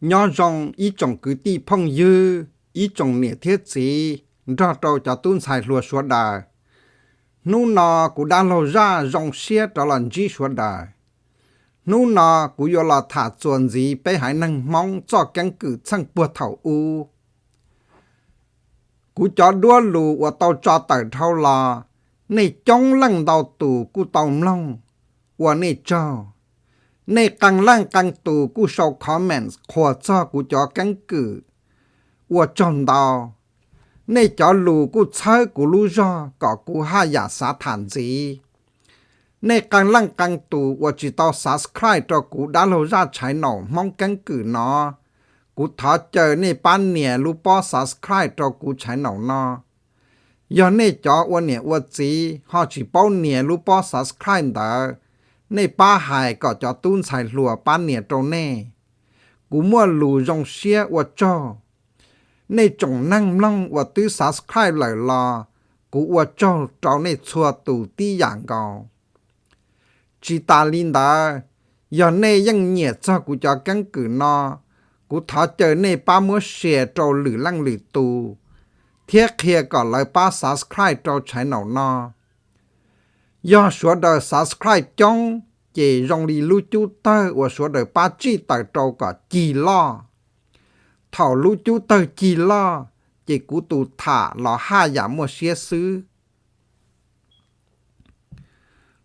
Nyob zoo ib tsoom kwv tij phooj ywg, ib tsoom niam thiab txiv, nrog rau cov tub ntxhais hluas sawv daws. Hnub no kuv dab laug zaj zoo siab rov los ntsib sawv daws. Hnub no kuv yuav los tham txuas ntxiv peb haiv neeg Hmoob txoj keeb kwm txheej puag thaum ub. Kuv cov duab lus uas tau tso tawm dhau los, nej coob leej ntau tus kuj tau mloog, ua nej tsaug. Nej qee leej qee tus kuj sau comments qhuas txog kuv cov keeb kwm, ua tsaug ntau. Nej cov lus kuj txhawb kuv lub zog kom kuv haj yam xav tham ntxiv. Nej qee leej qee tus uas tsis tau subscribe rau kuv dab laug zaj channel Hmoob keeb kwm no, kuv thov caw nej pab nias lub pob subscribe rau kuv channel no. Yog nej cov ua niam ua txiv ho tsis paub nias lub pob subscribe ntawd, nej pab hais kom cov tub ntxhais hluas pab nias rau nej. Kuv muaj lus zoo siab ua tsaug. Nej tsoom neeg mloog uas twb subscribe lawm los, kuv ua tsaug rau nej txhua tus tib yam nkaus. Tsis tas li ntawd, yog nej yeej nyiam txog kuv cov keeb kwm no, kuv thov caw nej pab muab share rau lwm leej lwm tus, thiab qhia kom lawv pab subscribe rau channel no. Yog sawv daws subscribe coob, ces zoo li lub cub tawg uas sawv daws pab tsij taws rau kom cig loj. Thaum lub cub tawg cig loj, ces kuv tus tham los haj yam muaj siab xwb.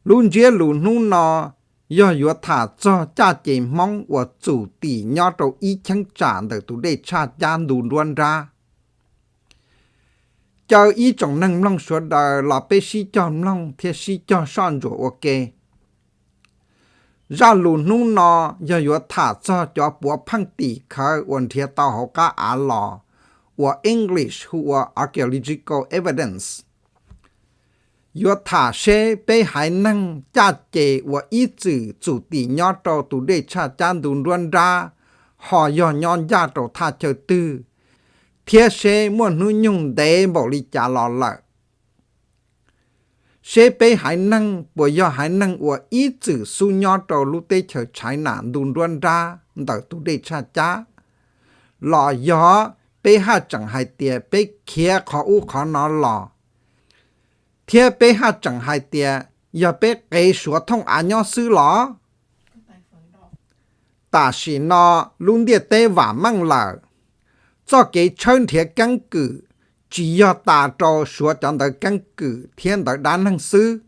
Lub ntsiab lus hnub no yog yuav tham txog caj ces Hmoob uas txum tim nyob rau ib cheeb tsam ntawm tus dej tshaj cab ntu nruab nrab. Caw ib tsoom neeg mloog sawv daws los peb sib cog mloog thiab sib cog soj ntsuam ua ke. Zaj lus hnub no yog yuav tham txog cov puav pheej tim khawv uas nrhiav tau hauv qab av los, uas English hu ua archaeological evidence. Yuav tham seb peb haiv neeg caj ces uas ib txwm txum tim nyob rau tus dej tshaj cab ntu nruab nrab ho yog nyob ncaj rau thaj chaw twg, thiab seb muaj hnub nyoog ntev npaum li cas los lawm. Seb peb haiv neeg puas yog haiv neeg uas ib txwm xub nyob rau lub teb chaws China ntu nruab nrab ntawm tus dej tshaj cab, los yog peb haj tseem hais tias peb khiav qhov ub qhov no los, thiab peb haj tseem hais tias yog peb qev suav thooj av nyob xwb los? Tam sim no lub ntiaj teb vam meej lawm, txoj kev tshawb nrhiav keeb kwm tsis yog tas rau suav cov ntawv keeb kwm thiab ntawv dab neeg xwb.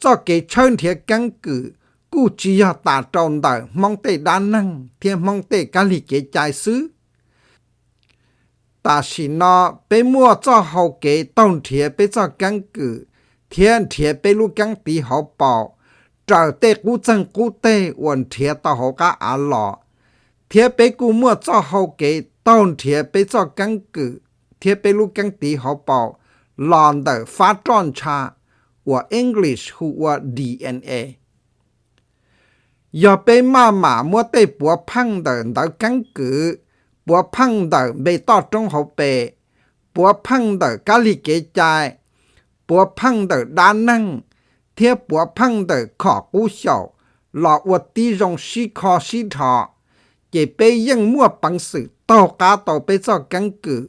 Txoj kev tshawb nrhiav keeb kwm kuj tsis yog tas rau ntawm Hmoob tej dab neeg thiab Hmoob tej kab lig kev cai xwb. Tam sim no peb muaj txoj hau kev taug nrhiav peb txoj keeb kwm thiab nrhiav peb lub keeb tiv hauv paus raws tej qub txeeg qub teg uas nrhiav tau hauv qab av los, thiab peb kuj muaj txoj hau kev taug nrhiav peb txoj keeb kwm thiab peb lub keeb tiv hauv paus los ntawm fab roj ntsha, uas English hu ua D N A. Yog peb maj mam muab tej puav pheej ntawm ntawv keeb kwm, puav pheej ntawm npe toj roob hauv pes, puav pheej ntawm kab lig kev cai, puav pheej ntawm dab neeg, thiab puav pheej ntawm khom qub xyaum los ua tib zoo sib kho sib dhos, ces peb yeej muaj peev xwm taug qab tau peb txoj keeb kwm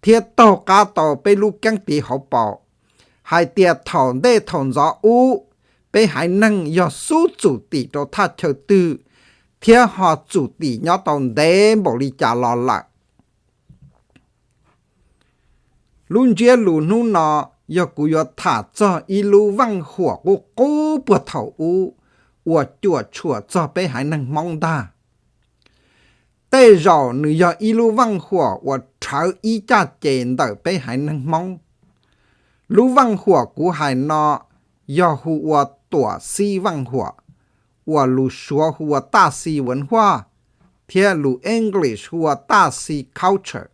thiab taug qab tau peb lub keeb tiv hauv paus hais tias thaum ntej thaum ntxov ub, peb haiv neeg yog xub txum tim rau thaj chaw twg thiab ho txum tim nyob tau ntev npaum li cas los lawm. Lub ntsiab lus hnub no yog kuv yuav tham txog ib lub veej huam qub qub puag thaum ub uas cuam tshuam txog peb haiv neeg Hmoob ntag. Tej zaum nws yog ib lub veej huam uas rhawv ib caj ces ntawm peb haiv neeg Hmoob. Lub veej huam kuv hais no yog hu ua Tuam Xib Veej Huam, uas lus Suav hu ua Taj Xi Wen Hua, thiab lus English hu ua Taj Xi Culture.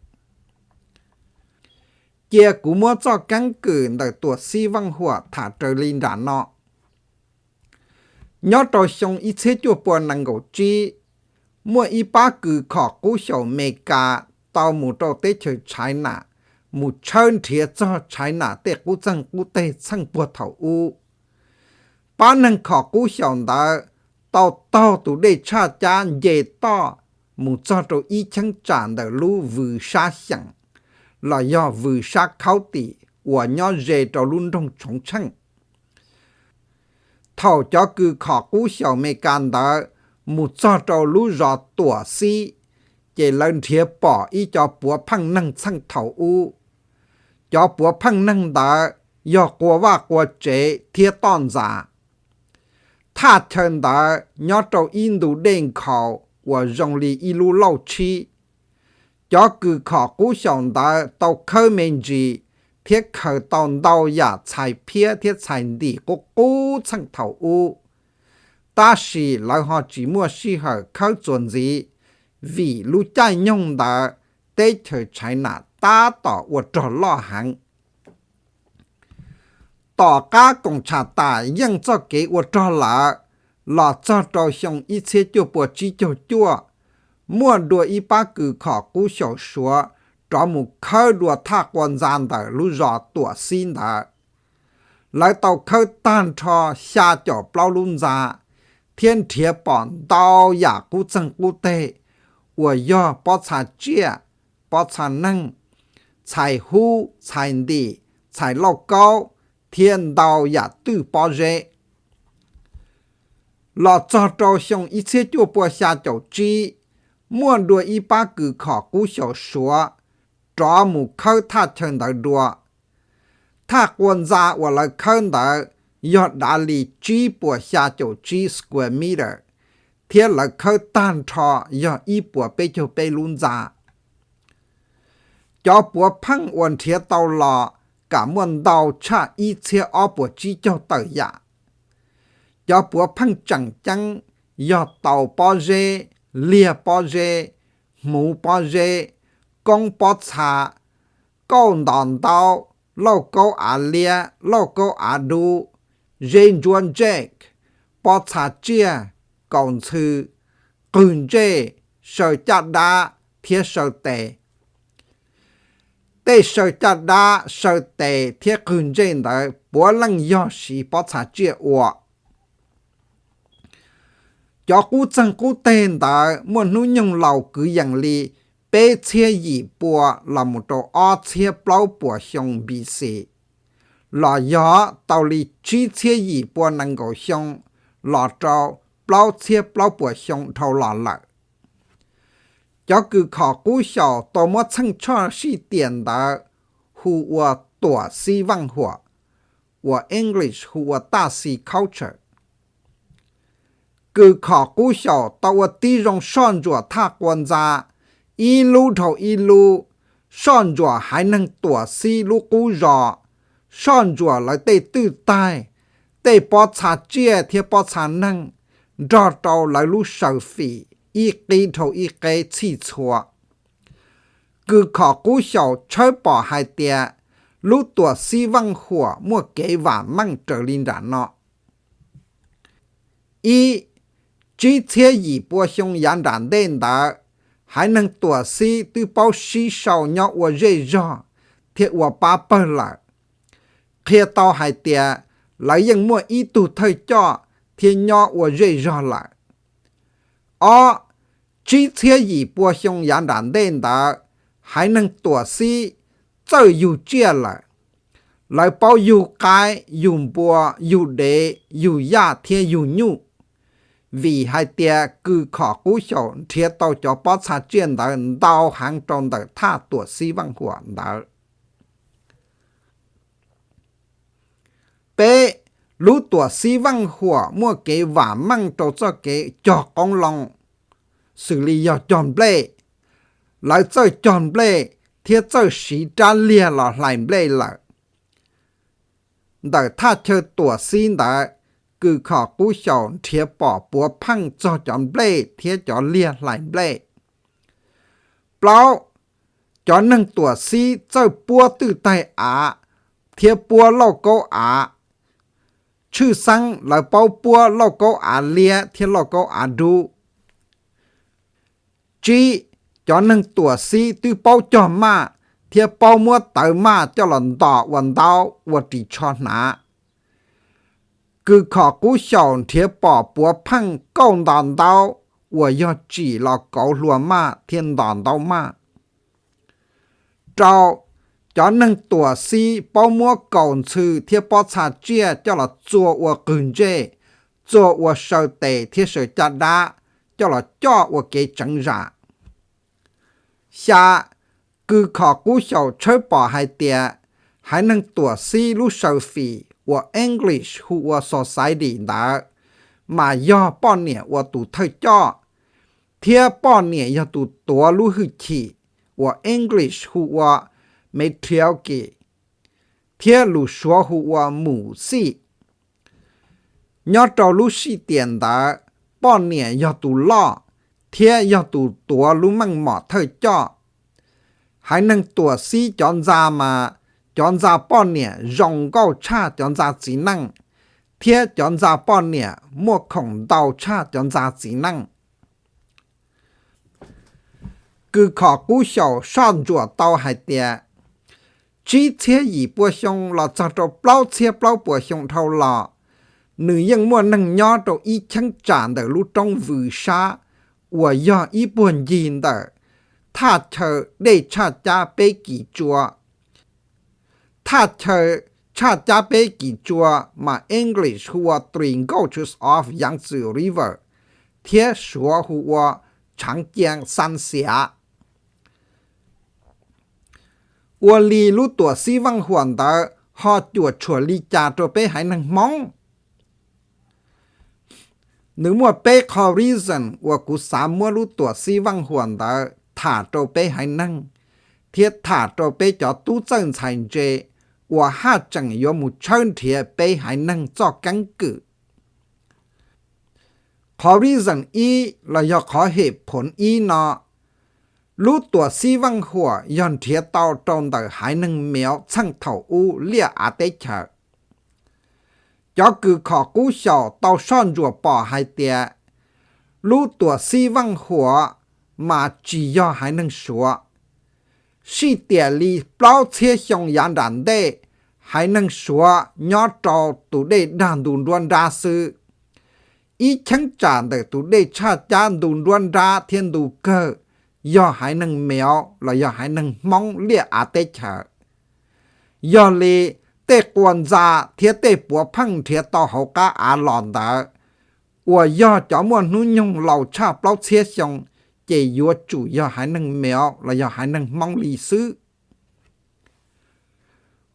Cia kuv muab txoj keeb kwm ntawm Tuam Xib Veej Huam tham raws li nram no. Nyob rau xyoo ib txhiab cuaj pua nees nkaum tsib, muaj ib pab kws khom qub xyaum Meskas tau mus rau teb chaws China mus tshawb nrhiav txog China tej qub txeeg qub teg txheej puag thaum ub. Pab neeg khom qub xyaum ntawd tau taug tus dej tshaj cab nce toj mus txog rau ib cheeb tsam ntawm lub Vws Sab Xyeem, los yog Vws Sab Khaub Tim uas nyob ze rau lub nroog Tshoov Tsheej. Thaum cov kws khom qub xyaum Amelikas ntawd mus txog rau lub zos Tuam Xib, ces lawv nrhiav pom ib co puav pheej neeg txheej thaum ub. Cov puav pheej neeg ntawd yog qua vaj qua tsev thiab toj ntxas. Thaj chaw ntawd nyob rau ib ntu dej nkhaus uas zoo li ib lub lauj tshib. Cov kws khom qub xyaum ntawd tau khawb me ntsis thiab khaws tau ntau yam txhais phiab thiab txhais ntim qub qub txheej thaum ub. Tab sis lawv ho tsis muaj sij hawm khawb txuas ntxiv, vim lub caij nyoog ntawd teb chaws China tab tom ua rog loj heev. Tom qab koom tsham tam yeej txoj kev ua rog lawm, los txog rau xyoo ib txhiab cuaj pua tsib caug cuaj, muaj dua ib pab kws khom qub xyaum Suav rov mus khawb dua thaj qua ntxa ntawm lub zos Tuam Xib ntawd. Lawv tau khawb tag nrho xya caum plaub lub ntxa, thiab nrhiav pom ntau yam qub txeeg qub teg uas yog pob txha tsiaj, pob txha neeg, txhais hub, txhais ntim, txhais lauj kaub, thiab ntau yam twj pob zeb. Los txog rau xyoo ib txhiab cuaj pua xya caum tsib, muaj dua ib pab kws khom qub xyaum Suav rov mus khawb thaj chaw ntawd dua. Thaj qua ntxa uas lawv khawb ntawd yog dav li tsib puas xya caum tsib square meter, thiab lawv khawb tag nrho yog ib puas peb caug peb lub ntxa. Cov puav pheej uas nrhiav tau los kam muaj ntau tshaj ib txhiab ob puas tsib caug tawm yam. Cov puav pheej tseem ceeb yog tau pob zeb, liag pob zeb, hmuv pob zeb, koob pob txha, kauj ntos ntaub, lauj kaub av liab, lauj kaub av dub, zeb ntsuab ntsej, pob txha tsiaj, kaus ntxhw, qwg ntsej, saw caj dab thiab saw tes. Tej saw caj dab, saw tes thiab qwg ntsej ntawd puav leej yog siv pob txha tsiaj ua. Cov qub txeeg qub teg ntawd muaj hnub nyoog laus kwv yees li peb txhiab yim pua los mus rau ob txhiab plaub puas xyoo B C, los yog tau li tsib txhiab yim pua nees nkaum xyoo los rau plaub txhiab plaub puas xyoo dhau los lawm. Cov kws khom qub xyaum tau muab txheej tshoj sij tiam ntawd hu ua Tuam Xib Veej Huam, uas English hu ua Taj Xi Culture. Kws khom qub xyaum tau ua tib zoo soj ntsuam thaj qua ntxa, ib lub dhau ib lub, soj ntsuam haiv neeg Tuam Xib lub qub zos, soj ntsuam lawv tej twj taig, tej pob txha tsiaj thiab pob txha neeg, nrog rau lawv lub saws fim ib qib dhau ib qeb txhij txhua. Kws khom qub xyaum tshawb pom hais tias lub Tuam Xib Veej Huam muaj kev vam meej raws li nram no. Ib, tsib txhiab yim pua xyoo yav nram ntej ntawd, haiv neeg Tuam Xib twb paub sib sau nyob ua zej zog thiab ua pab pawg lawm, qhia tau hais tias lawv yeej muaj ib tug thawj coj thiab nyob ua zej zog lawm. Ob, tsib txhiab yim pua xyoo yav nram ntej ntawd, haiv neeg Tuam Xib txawj yug tsiaj lawm. Lawv paub yug qaib, yug npua, yug dev, yug yaj thiab yug nyuj, vim hais tias kws khom qub xyaum nrhiav tau cov pob txha tsiaj ntawd ntau heev rau ntawm thaj Tuam Xib Veej Huam ntawd. Peb, lub Tuam Xib Veej Huam muaj kev vam meej rau txoj kev cog qoob loo, xws li yog cog nplej. Lawv txawj cog nplej thiab txawj siv rab liag los hlais nplej lawm. Ntawm thaj chaw Tuam Xib ntawd, kws khom qub xyaum nrhiav pom puav pheej txog cov nplej thiab cov liag hlais nplej. Plaub, cov neeg Tuam Xib txawj puab twj taig av thiab puab lauj kaub av. Tshwj xeeb lawv paub puab lauj kaub av liab thiab lauj kaub av dub. Tsib, cov neeg Tuam Xib twb paub cog maj thiab paub muab tawv maj coj los ntos ua ntaub ua ris tsho hnav. Kws khom qub xyaum nrhiav pom puav pheej kauj nto ntaub, uas yog tsim los kauv hlua maj thiab ntos ntaub maj. Rau, cov neeg tuam xib paub muab kaus ntxhw thiab pob txha tsiaj coj los txua ua qwg ntsej, txua ua saw tes thiab saw caj dab, coj los coj ua kev tseev zam. Xya, kws khom qub xyaum tshawb pom hais tias haiv neeg tuam xib lub saw fim uas English hu ua society ntawd mas yog poj niam ua tus thawj coj, thiab poj niam yog tus tuav lub hwj chim uas English hu ua matriarchy, thiab lus Suav hu ua mum xij. Nyob rau lub sij tiam ntawd, poj niam yog tus loj thiab yog tus tuav lub meej mom thawj coj. Haiv neeg tuam xib cov ntxa mas cov ntxa poj niam zoo nkauj tshaj cov ntxa txiv neej, thiab cov ntxa poj niam muaj khoom ntau tshaj cov ntxa txiv neej. Kws khom qub xyaum soj ntsuam tau hais tias tsib txhiab yim pua xyoo los txog rau plaub txhiab plaub puas xyoo dhau los, nws yeej muaj neeg nyob rau ib cheeb tsam ntawm lub roob Vws Sab uas yog ib puag ncig ntawm thaj chaw dej tshaj cab peb kis tsua. Thaj chaw tshaj cab peb kis tsua mas English hu ua Three Gorges of Yangtze River, thiab Suav hu ua Changjiang Sanxia. Ua li lub tuam xib Veej Huam ntawd ho cuam tshuam li cas rau peb haiv neeg Hmoob? Nws muaj peb qho reason uas kuv xav muab lub tuam xib Veej Huam ntawd tham rau peb haiv neeg, thiab tham rau peb cov tub txawj ntxhais ntse uas haj tseem yuav mus tshawb nrhiav peb haiv neeg txoj keeb kwm. Qhov reason ib los yog qhov hem phoov ib no, lub tuam xib Veej Huam yog nrhiav tau rau ntawm haiv neeg Mev txheej thaum ub liaj av teb chaws. Cov kws khom qub xyaum tau soj ntsuam pom hais tias lub tuam xib Veej Huam mas tsis yog haiv neeg Suav. Sij tiam li plaub txhiab xyoo yav nram ntej, haiv neeg Suav nyob rau tus dej dag ntu nruab nrab xwb. Ib cheeb tsam ntawm tus dej tshaj cab ntu nruab nrab thiab ntu kawg yog haiv neeg Mev los yog haiv neeg Hmoob liaj av teb chaws. Yog li, tej qua ntxa thiab tej puav pheej nrhiav tau hauv qab av los ntawd uas yog cov muaj hnub nyoog laus tshaj plaub txhiab xyoo, ces yuav tsum yog haiv neeg Mev los yog haiv neeg Hmoob li xwb.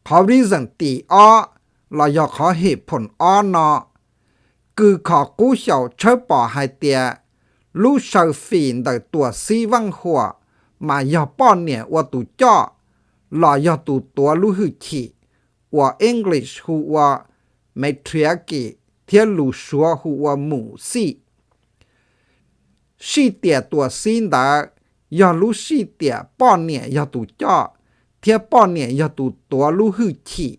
Qhov reason tim ob los yog qhov hem phoom ob no, kws khom qub xyaum tshawb pom hais tias lub saw fim ntawm tuam xib Veej Huam mas yog poj niam ua tus coj los yog tus tuav lub hwj chim, uas English hu ua matriarchy thiab lus Suav hu ua mum xij. Sij tiam tuam xib ntawd yog lub sij tiam poj niam yog tus coj thiab poj niam yog tus tuav lub hwj chim.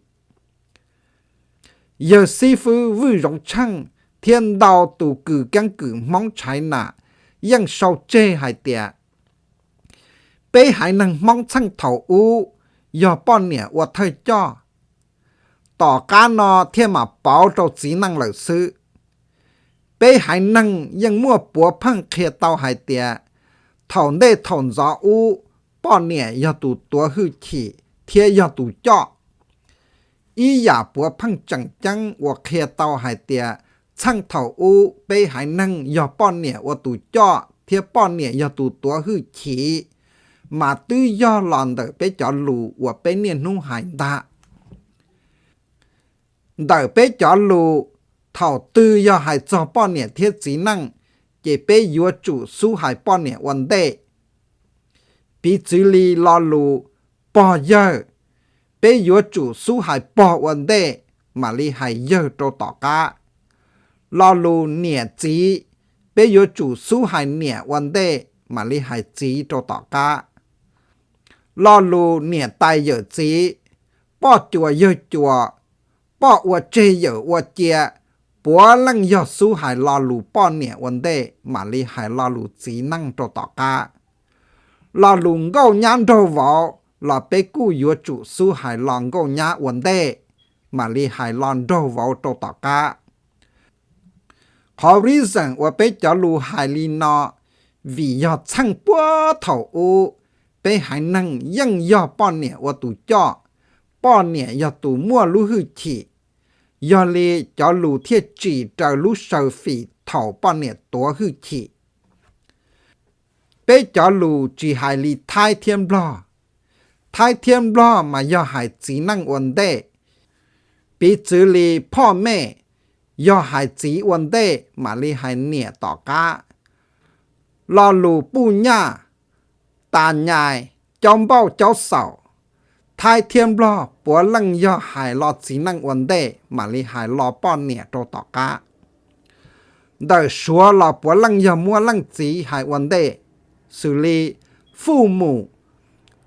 Yawg xib fwb Vwj Zoov Tsheej thiab ntau tus kws keeb kwm Hmoob China yeej sau tseg hais tias peb haiv neeg Hmoob txheej thaum ub yog poj niam ua thawj coj. Tom qab no thiaj mam pauv rau txiv neej lawm xwb. Peb haiv neeg yeej muaj puav pheej qhia tau hais tias thaum ntej thaum ntxov ub, poj niam yog tus tuav hwj chim thiab yog tus coj. Ib yam puav pheej tseem ceeb uas qhia tau hais tias txheej thaum ub peb haiv neeg yog poj niam ua tus coj thiab poj niam yog tus tuav hwj chim, mas twb yog los ntawm peb cov lus uas peb niaj hnub hais ntag. Ntawm peb cov lus, thaum twg yog hais txog poj niam thiab txiv neej, ces peb yuav tsum xub hais poj niam ua ntej. Piv txwv li lo lus pog yawg, peb yuav tsum xub hais pog ua ntej mam li hais yawg rau tom qab. Lo lus niam txiv, peb yuav tsum xub hais niam ua ntej mam li hais txiv rau tom qab. Lo lus niam tais yawm txiv, poj cuas yawg cuas, poj ua tseg yawm ua cia, puav leej yog xub hais lo lus poj niam ua ntej mam li hais lo lus txiv neej rau tom qab. Lo lus nkauj nyab nraug vauv los peb kuj yuav tsum xub hais lo nkauj nyab ua ntej mam li hais lo nraug vauv rau tom qab. Qhov reason uas peb cov lus hais li no vim yog txheej puag thaum ub, peb haiv neeg yeej yog poj niam ua tus coj, poj niam yog tus muaj lub hwj chim, yog li cov lus thiaj tsim raws lub saw fim thaum poj niam tuav hwj chim. Peb cov lus tsis hais li Thaib thiab Nplog. Thaib thiab Nplog mas yog hais txiv neej ua ntej. Piv txwv li phoj mej, yog hais txiv ua ntej mam li hais niam tom qab. Lo lus puj nyaj, tas nyais, caub npauj caub xaum, Thaib thiab Nplog puav leej yog hais lo txiv neej ua ntej mam li hais lo poj niam rau tom qab. Ntawm Suav los puav leej yog muab leej txiv hais ua ntej, xws li fuj mum,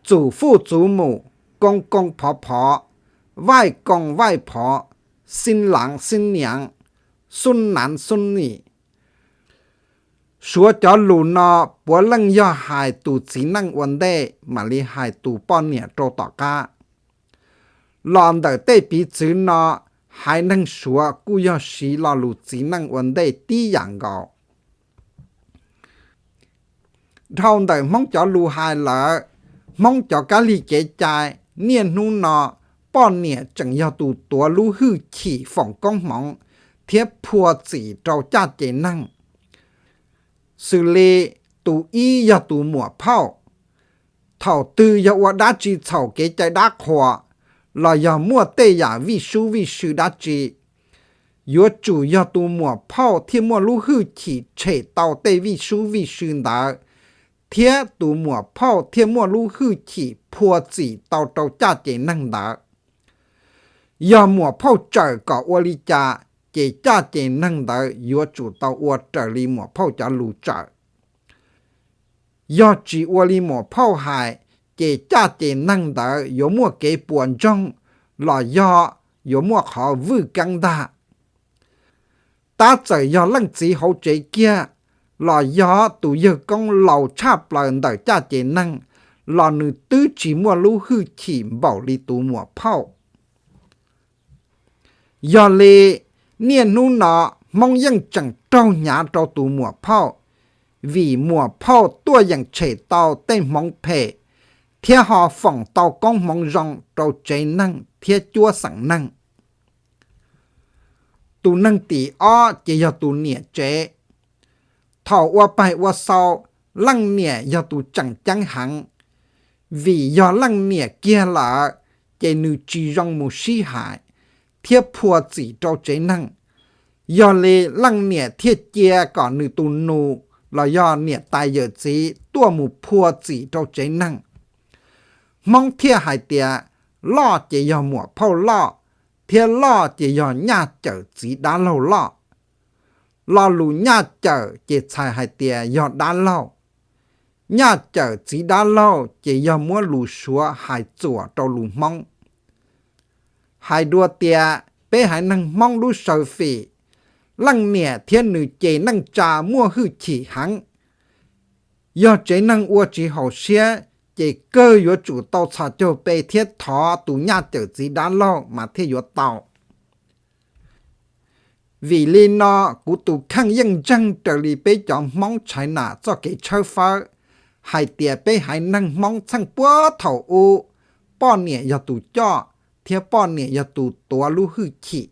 txum fuj txuv mum, koo koo phov phov, vaij koo vaij phov, xib laav xib niav, xub naav xub nim. Suav cov lus no puav leej yog hais tus txiv neej ua ntej mam li hais tus poj niam rau tom qab. Los ntawm tej piv txwv no, haiv neeg Suav kuj yog siv lo lus txiv neej ua ntej tib yam nkaus. Dhau ntawm Hmoob cov lus hais lawm, Hmoob cov kab lig kev cai, niaj hnub no poj niam tseem yog tus tuav lub hwj chim foom koob hmoov thiab phua txim rau caj ces neeg. Xws li tus ib yog tus muam phauj. Thaum twg yog ua dab tsi txhaum kev cai dab qhuas, los yog muaj tej yam vij sub vij sw dab tsi, yuav tsum yog tus muam phauj thiaj muaj lub hwj chim tshem tau tej vij sub vij sw ntawd, thiab tus muam phauj thiaj muaj lub hwj chim phua txim tau rau caj ces neeg ntawd. Yog muam phauj tsawm kom ua li cas, ces caj ces neeg ntawd yuav tsum tau ua raws li muam phauj cov lus tsawm. Yog tsis ua li muam phauj hais, ces caj ces neeg ntawd yuav muaj kev puas ntsoog, los yog yuav muaj qhov vwj keeb ntag. Tab txawm yog leej txiv hauv tsev kiag, los yog tus yawg koob laus tshaj plaws ntawm caj ces neeg, los nws twb tsis muaj lub hwj chim npaum li tus muam phauj. Yog li, niaj hnub no Hmoob yeej tseem raug hnyav rau tus muam phauj, vim muam phauj tuaj yeem tshem tau tej hmoov phem, thiab ho foom tau koob hmoov zoo rau tsev neeg thiab cuab xeem neeg. Tus neeg tim ob ces yog tus niam tsev. Thaum ua paig ua xau, leej niam yog tus tseem ceeb heev, vim yog leej niam kiag lawm, ces nws tsis zoo mus sib hais thiab phua txim rau tsev neeg. Yog li leej niam thiaj cia kom nws tus nus los yog niam tais yawm txiv tuaj mus phua txim rau tsev neeg. Hmoob thiaj hais tias loj ces yog muam phauj loj, thiab loj ces yog nyaj cawm txiv dab laug loj. Lo lus nyaj cawm ces txhais hais tias yog dab laug. Nyaj cawm txiv dab laug ces yog muab lus Suav hais txuam rau lus Hmoob. Hais dua tias peb haiv neeg Hmoob lub saw fim, leej niam thiab nws ces neej tsa muaj hwj chim heev. Yog tsev neeg ua tsis haum siab, ces kawg yuav tsum tau txhos caug pe thiab thov tus nyaj cawm txiv dab laug mas thiaj yuav tau. Vim li no, kuv tus kheej yeej ntseeg raws li peb cov Hmoob China txoj kev tshawb fawb, hais tias peb haiv neeg Hmoob txheej puag thaum ub, poj niam yog tus coj, thiab poj niam yog tus tuav lub hwj chim.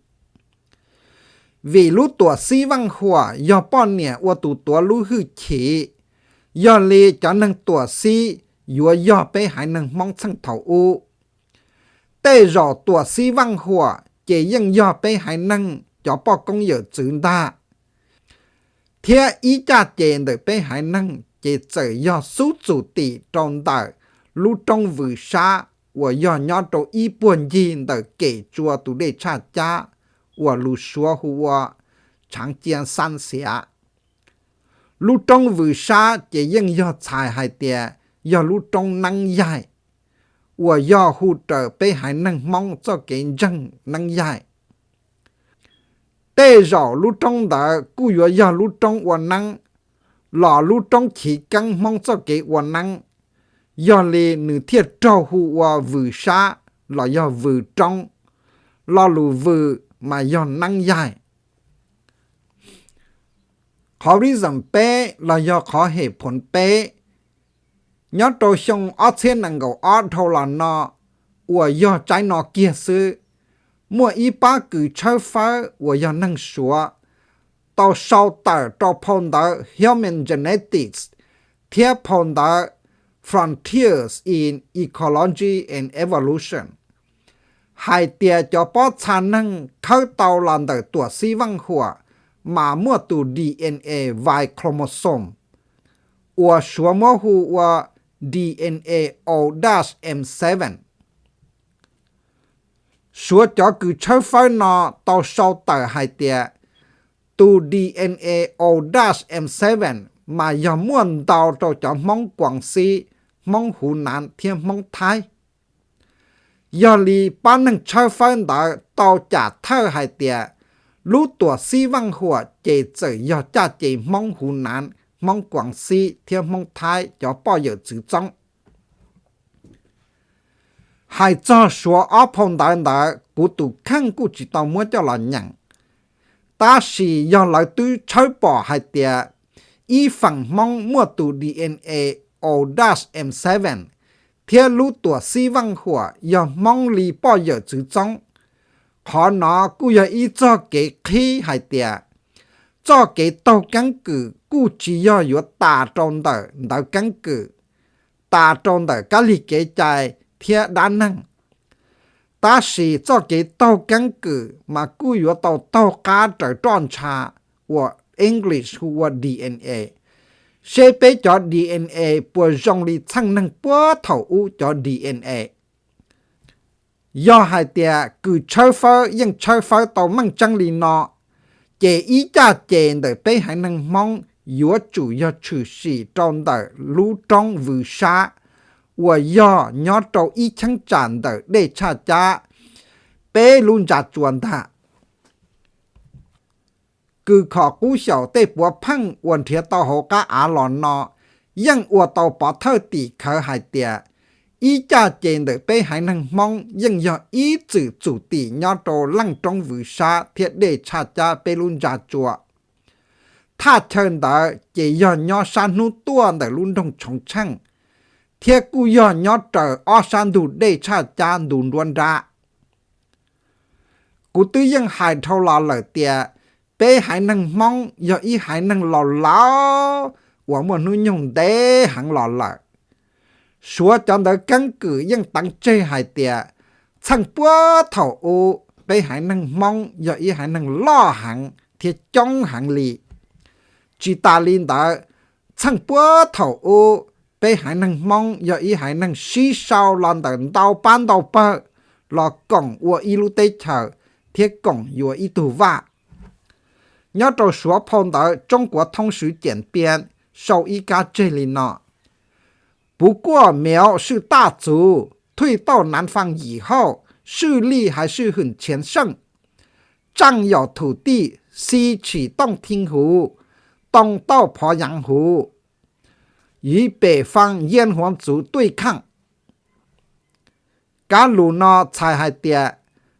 Vim lub tuam xib vaaj huam yog poj niam ua tus tuav lub hwj chim, yog li cov neeg tuam xib yuav yog peb haiv neeg Hmoob txheej thaum ub. Tej zaum tuam xib vaaj huam ces yeej yog peb haiv neeg cov poj koob yawm txwv ntag. Thiab ib caj ces ntawm peb haiv neeg ces txawm yog xub txum tim rau ntawm lub roob Vws Sab uas yog nyob rau ib puag ncig ntawm Kem Tsua tus dej tshaj cab uas lus Suav hu ua Tshaav Cia Xab Xiav. Lub roob Vws Sab ces yeej yog txhais hais tias yog lub roob neeb yaig, uas yog hu raws peb haiv neeg Hmoob txoj kev ntseeg neeb yaig. Tej zaum lub roob ntawd kuj yuav yog lub roob ua neeb, los lub roob chiv keeb Hmoob txoj kev ua neeb, yog li nws thiaj raug hu ua Vws Sab los yog Vws Roob. Lo lus Vws mas yog neeb yaig. Qhov reason peb los yog qhov hej phoov peb, nyob rau xyoo ob txhiab nees nkaum ob dhau los no uas yog tsaib no kiag xwb, muaj ib pab kws tshawb fawb uas yog neeg Suav tau sau tawm rau phau ntawv Human Genetics thiab phau ntawv Frontiers in Ecology and Evolution hais tias cov pob txha neeg khawb tau los ntawm tuam xib vaaj huam mas muaj tus D N A Y chromosome uas Suav muab hu ua D N A O dash M seven. Suav cov kws tshawb fawb no tau sau tawm hais tias tus D N A O dash M seven mas yog muaj ntau rau cov Hmoob Kuas Xib, Hmoob Huv Nav thiab Hmoob Thaib. Yog li pab neeg tshawb fawb ntawd tau cam thawj hais tias lub tuam xib vaaj huam ces txawm yog caj ces Hmoob Huv Nav, Hmoob Kuas Xib thiab Hmoob Thaib cov poj yawm txwv txoob. Hais txog Suav ob phau ntawv ntawd kuv tus kheej kuj tsis tau muab coj los nyeem, tab sis yog lawv twb tshawb pom hais tias ib feem Hmoob muaj tus D N A O dash M seven thiab lub tuam xib vaaj huam yog Hmoob li poj yawm txwv txoob. Qhov no kuj yog ib txoj kev qhib hais tias txoj kev taug keeb kwm kuj tsis yog yuav tas rau ntawm ntawv keeb kwm, tas rau ntawm kab lig kev cai thiab dab neeg, tab sis txoj kev taug keeb kwm mas kuj yuav tau taug qab raws roj ntsha uas English hu ua D N A, seb peb cov D N A puas zoo li txheej neeg puag thaum ub cov D N A. Yog hais tias kws tshawb fawb yeej tshawb fawb tau meej tseeb li no, ces ib caj ces ntawm peb haiv neeg Hmoob yuav tsum yog tshwm sim rau ntawm lub roob Vws Sab uas yog nyob rau ib cheeb tsam ntawm dej tshaj cab peb lub ntsa tsua ntag. Kws khom qub xyaum tej puav pheej uas nrhiav tau hauv qab av los no yeej ua tau pov thawj tim khawv hais tias ib caj ces ntawm peb haiv neeg Hmoob yeej yog ib txwm txum tim nyob rau leej roob Vws Sab thiab dej tshaj cab peb lub ntsa tsua. Thaj chaw ntawd ces yog nyob sab hnub tuaj ntawm lub nroog Tshoov Tsheej, thiab kuj yog nyob raws ob sab ntug dej tshaj cab ntu nruab nrab. Kuv twb yeej hais dhau los lawm tias peb haiv neeg Hmoob yog ib haiv neeg laus laus uas muaj hnub nyoog ntev heev los lawm. Suav cov ntawv keeb kwm yeej teev tseg hais tias txheej puag thaum ub peb haiv neeg Hmoob yog ib haiv neeg loj heev thiab coob heev li. Tsis tas li ntawd, txheej puag thaum ub peb haiv neeg Hmoob yog ib haiv neeg sib sau los ntawm ntau pab ntau pawg los koom ua ib lub teb chaws thiab koom yuav ib tug vaj. Nyob rau Suav phau ntawv Trung Quốc Thông Sử简Biên sau ib kab tseg li no: 不过苗是大族，退到南方以后，势力还是很强盛。占有土地，西起洞庭湖，东到鄱阳湖，与北方炎黄族对抗。 Kab lus no txhais hais tias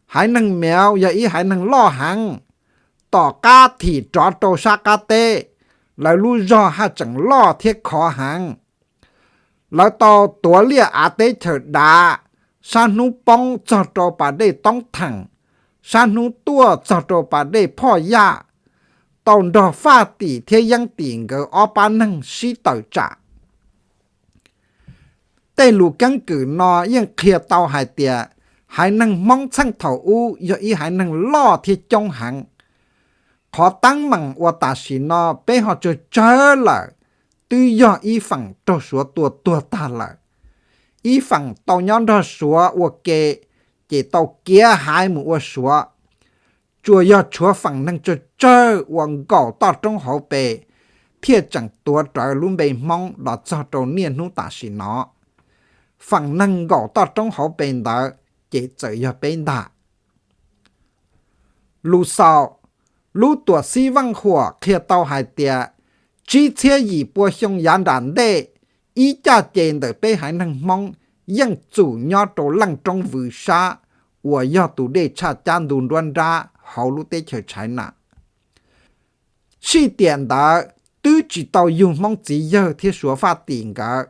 haiv neeg Meuv yog ib haiv neeg loj heev. Tom qab thim rov rau sab qab teb, lawv lub zog haj tseem loj thiab khov heev. Lawv tau tuav liaj av teb chaws dav, sab hnub poob txog rau pas dej Toob Theem, sab hnub tuaj txog rau pas dej Phoj Yaj, tau nrog Faj Tim thiab Yeeb Tim nkawd ob pab neeg sib tawm tsam. Tej lus keeb kwm no yeej qhia tau hais tias haiv neeg Hmoob txheej thaum ub yog ib haiv neeg loj thiab coob heev. Qhov teeb meem uas tam sim no peb ho tsawg tsawg lawm, twb yog ib feem raug Suav tua tuag tag lawm. Ib feem tau nyob nrog Suav ua ke, ces tau kiav haiv mus ua Suav. Tsuas yog tshuav feem neeg tsawg tsawg uas nkaum toj roob hauv pes thiaj tseem tuav rawv lub npe Hmoob los txog rau niaj hnub tam sim no. Feem neeg nkaum toj roob hauv pes ntawd ces txawm yog peb ntag. Lus xaus: lub tuam xib Vaj Huam qhia tau hais tias tsib txhiab yim pua xyoo yav nram ntej, ib caj ces ntawm peb haiv neeg Hmoob yeej txum nyob rau leej roob Vws Sab uas yog tus dej tshaj cab ntu nruab nrab hauv lub teb chaws China. Tshij tiam ntawd twb tsis tau yug Hmoob txiv yawg thiab Suav Faj Tim nkawd.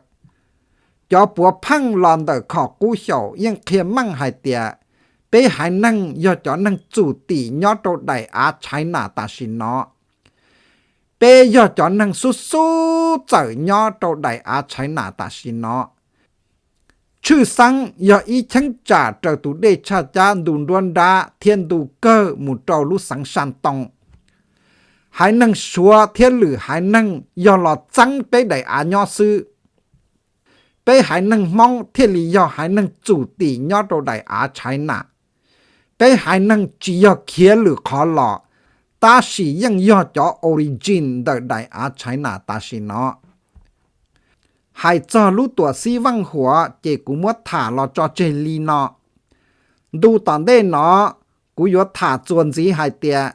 Cov puav pheej los ntawm Khom Qub Xyaum yeej qhia meej hais tias peb haiv neeg yog cov neeg txum tim nyob rau daim av China tam sim no. Peb yog cov neeg xub xub txawm nyob rau daim av China tam sim no. Tshwj xeeb yog ib cheeb tsam raws tus dej tshaj cab ntu nruab nrab thiab ntu kawg mus rau lub xeev Saj Toos. Haiv neeg Suav thiab lwm haiv neeg yog los txeeb peb daim av nyob xwb. Peb haiv neeg Hmoob thiaj li yog haiv neeg txum tim nyob rau daim av China. Peb haiv neeg tsis yog khiav lwm qhov los, tab sis yeej yog cov origin ntawm daim av China tam sim no. Hais txog lub Tuam Xib Vaj Huam ces kuv muab tham los tso tseg li no. Ntu tom ntej no kuv yuav tham txuas ntxiv hais tias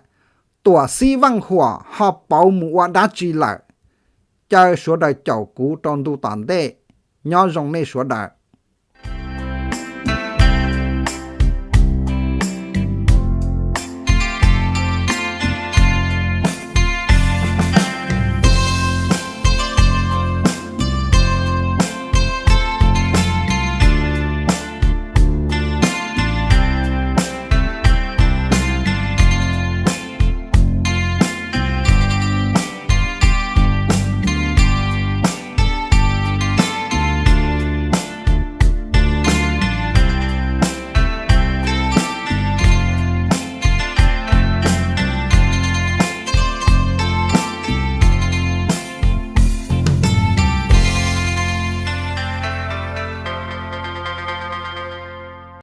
Tuam Xib Vaj Huam ho pauv mus ua dab tsi lawm. Caw sawv daws caum kuv rau ntu tom ntej. Nyob zoo nej sawv daws.